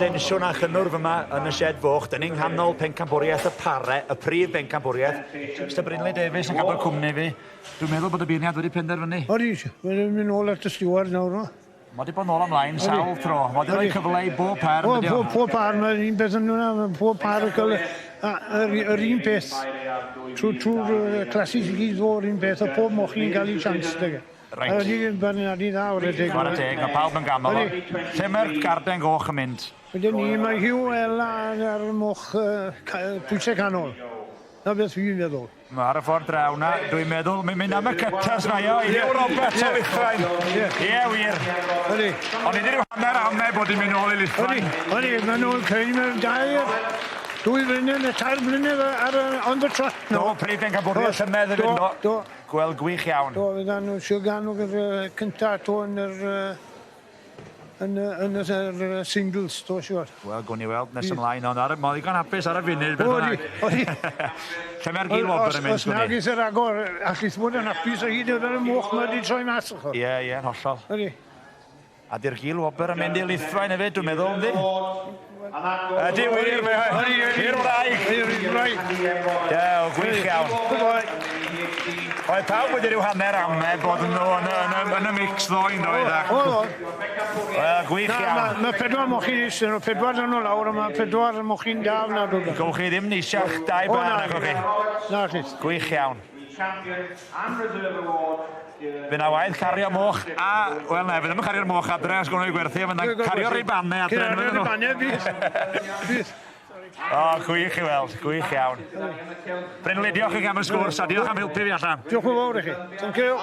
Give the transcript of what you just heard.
densiwn a chynnwrf yma yn y sied foch. Dyn ni'n nghanol pencampwriaeth y pare, y prif bencampwriaeth. Mr Brinley Davies yn cadw cwmni fi. Dwi'n meddwl bod y beirniad wedi penderfynu. Odi, mae'n mynd nôl at y steward nawr. No? Mae wedi bod nôl ymlaen sawl tro. Mae wedi rhoi cyfle i bob par. O, pob, pob par, mae'n un beth yn hwnna, pob par yn cael yr, yr un peth. Trwy'r trwy clasus i gyd o'r un peth, a pob mochyn yn cael ei chance. Reit. Ydy, beirniadu dda, ware teg. Chwarae teg, mae pawb yn ganmol o. Lle mae'r garden goch yn mynd? Wedyn ni, mae Hugh Ella ar y moch pwysau canol. Na beth fi'n feddwl. Mae ar y ffordd draw na, dwi'n meddwl, mae'n mynd am y cytas na, ia, Hugh Roberts o Lithrain. Ie. Ie, wir. Ydy. Ond i ryw hanner ame bod i'n mynd nôl i Lithrain. Ydy, ydy, maen nhw'n creu mewn dair, dwy flynedd neu tair blynedd ar, on the trot. Do, prif bencampwriaeth llynedd hefyd, do. Do. Gweld gwych iawn. Do, fyddan nhw eisiau gan nhw gyda cynta to yn yr yn y yn y yr singles, do siwr. Wel, gwn i weld nes ymlaen, ond ar, mae ddigon hapus ar y funud, beth bynnag. Odi, Lle mae'r gil wobr yn mynd, Os nag is yr agor, allith fod yn hapus o hyd, oedd y moch mae wedi troi mas. Ie, ie, yn hollol. Odi. A di'r gil wobr yn mynd i Lithfaen hefyd, dwi'n meddwl, yndi? Ydy wir, mae i'r wraig. I'r wraig. Ie, o, gwych iawn. Oedd pawb wedi rhyw hanner ame bod nhw yn, yn, yn, yn y mix ddoe, yn doedd? O, o. Wel, gwych iawn. Mae pedwar mochyn is, nhw pedwar dyn nhw lawr, a mae pedwar mochyn daf na dod. Gowch chi ddim neisiach dau bar, na chi? Na, chith. Gwych iawn. Fe na waith cario moch a, wel na, fe ddim yn cario'r moch adre os gwnawn nhw gwerthu, fe na'n cario'r ribannau adre. Cario'r ribannau, bydd. Bydd. O, gwych i weld, gwych iawn. Brynley, diolch i chi am y sgwrs a diolch am helpu fi allan. Diolch yn fawr i chi. Thank you.